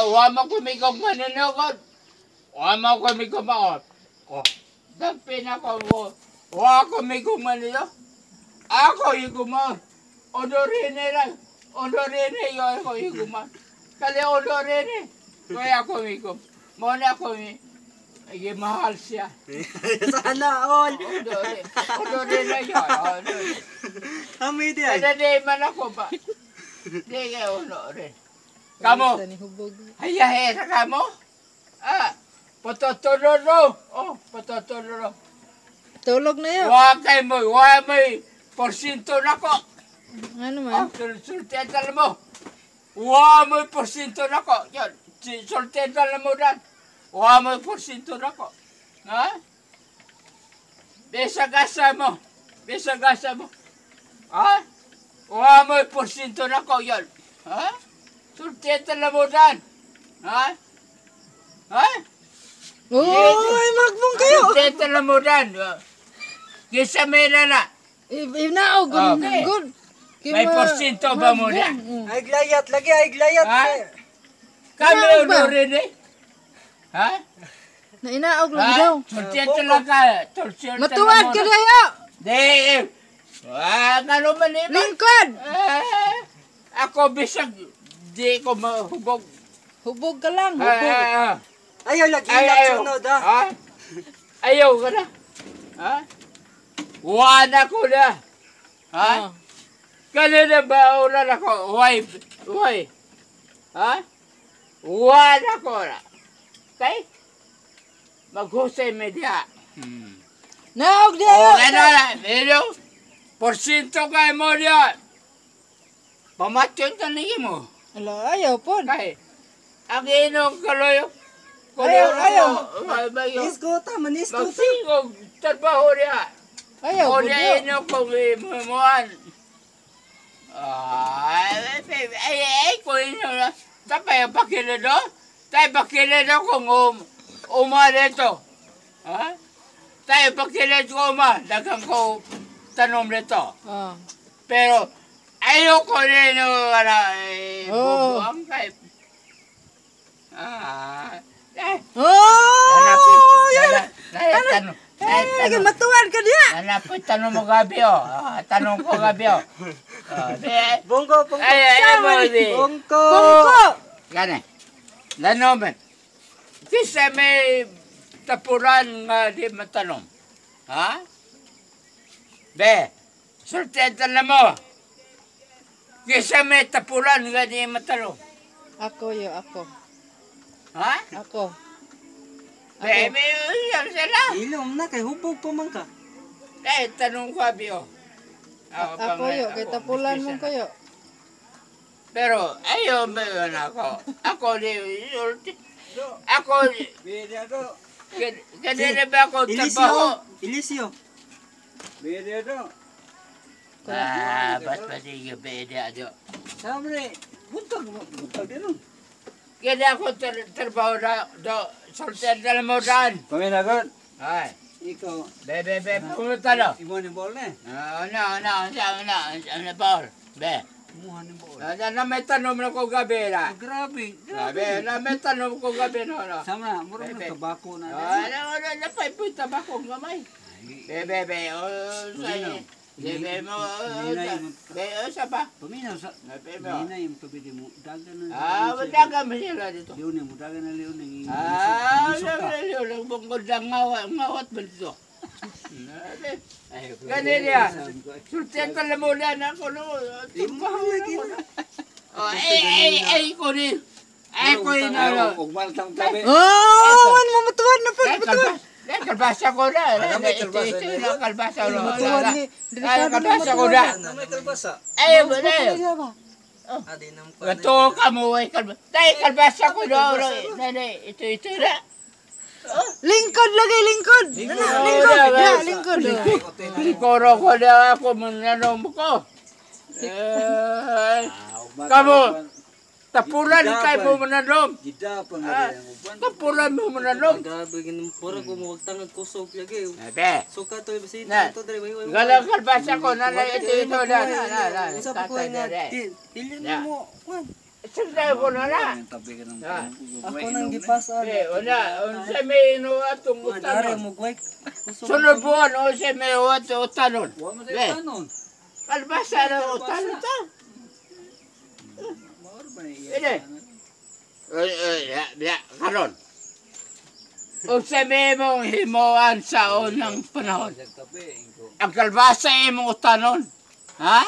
Wa mo kumigong manunugod. Wa mo kumigong maot. Oh, dagpin ako mo. Wa kumigong manunugod. Ako higuma. Onorene lang. Onorene yo ako higuma. Kali onorene. Kaya ako migom. Mo na ako mi. Ay, mahal siya. Sana all. Onore. Onorene yo. Onore. Amoy di ay. Kada di man ako ba? Di kayo onore. Kamo. Sa ni hubog. Hayahera ka mo? Ah, patotoloro. Oh, patotoloro. Tulog na yo. Wa kay mo, wa may porsinto na ko. Ano Oh, man? sulteta na mo. Wa may porsinto na ko. Yan, sulteta na mo dan. Wa may porsinto na ko. Ha? Bisa-gasa mo. Bisa-gasa mo. Ha? Wa may porsinto na ko. Yan. Ha? Sulteta na mo dan. Ha? Ha? Uy, magbong kayo. Sulteta na mo dan. Kisa may na. Inaog, Okay. good. May porsinto ba mo na? Ay glayat lagi, ay glayat. Ha? Kami Inaog ba? rin eh. Ha? Na inaog lagi Ha? daw. Sulteta lang ka. Sulteta Matuwad ka dayo. Di. Ah, ngano man eh. Lingkod. Eh, ako bisag di ko mahubog. Hubog ka lang, hubog. Ah, ah, Ayaw lagi ay, ilak ayaw. sunod ha. Ha? Ayaw ka na. Ha? Wala ko na. Ha? Ah. Kanina ba ulan ako? Why? Why? Ha? Wala ko na. Okay? Maghusay media. Naog dayo. Okay na na. Medyo, porsinto kay mo diyan. Pamatyon ka na mo. Ala, ayaw po. Kay, ang inong kaloyo. Ayaw, ayaw. Ayaw. Iskota man iskota. Magsingog, trabaho niya. Ayaw O po niya dayo. inong kong imuan. Ay, ay, ay, ay, kung inyo na. Tapay ang pakilado. Tayo pakilado kung uma nito. Ha? Tayo pakilado ko uma. Dagang ko tanom nito. Ah. Pero ayoko rin yung ano, eh, Oo. bubuang kay. Ah, eh, Oh! nanapit, Yan. tanong, Eh, lagi matuwad ka diya. nanapit, tanong mo gabi, oh. Ah, tanong ko gabi, oh. Ah, eh, Bongko, bongko. ay, ay, ay, mo, di. Bongko. Bungko. Gani, lanomen. Kisa may tapuran nga di matanong. Ha? Be, sulteta na mo. Kisa may tapuran nga di matanong. Ako yo, ako. Ha? Ako. Be, may yan sila. Ilom na kay hubog pa man ka. Eh, tanong ko abi, oh. Ako, Ako yo, kay tapulan mo kayo. Pero, ayaw, meron ako. Ako, di, ako, kanina ba ako Elisio. trabaho? Elisio. Ah, ba't pati yung pwede, ano? Sabi, buntag, buntag din oh. Kaya ako trabaho na, do, sultan na mo daan. Paminagon. Ay, Ikaw, be, be, be, pumunta na. imo ni bol na. Ah, ano, ano, ano, ano, ano, Paul? Be, Muha ni bol. na, na, may tanong na ko gabi na. Grabe, Grabe, grabe. na may tanong ko gabi na, no. Sama na, mura Bebe. na tabako na. Ah, ano, ano, napay tabako gamay. Be, be, be, oh, sa, be, be, mo, oh, be, oh, sa pa. Paminaw sa Be, mo. Hinay yung tubig mo. Dagan na. Ah, wala mo sila dito. Leon mo dagan na leon ng. Ah, wala, wala, wala, bungkod lang ngawat, ngawat ba dito? Ganun niya. Sulteta na muna na ako, no. Trabaho na ako na. Oh, ay, ay, ay, ko rin. Ay, ko rin, ano. Ugmal tang tabi. Oh, man mo matuwad na pag Ay, matuwad. kalbasa. Ay, kalbasa ko na. Ay, Ito, kalbasa ito, na. ito, kalbasa ko na. Matuwad ni. Ay, Delikado na kalbasa ko matuwad. na. Ano may kalbasa? Ay, wala. ba? Ah, di na mo Ito ka mo, ay, kalbasa. Ay, kalbasa ko na. Ito, ito, ito na. Lingkod lagi, lingkod. Lingkod, ya, lingkod. Siguro ko na ako mananom ko. Eh, Kamo. Tapulan kay mo mananom. Gidapang Ah, na rin ang uban. Tapulan mo mananom. Grabe ginoo pura ko mo tangag kusog lagi. Be, Suka to bisita Na. to dre way way. galang kalbasa ko na na ito ito na na na na. Unsa pa ko nga? Dili Na. mo. Kwan. Sunday ko na na. Ang tabi ka ng Ah. Ako nang gipasan. Eh, una, unsa may inuwa itong Dari utanon. mo gway. Kusog. Sunod buwan, unsa may inuwa itong utanon. Wa mo Eh. sa tanon. Kalbasa na utanon ta. Maor ba ni Ini. Eh, eh, ya, ya, karon. Unsa may imong himuan sa unang panahon? Tabi ko. Ang kalbasa imong utanon. Ha?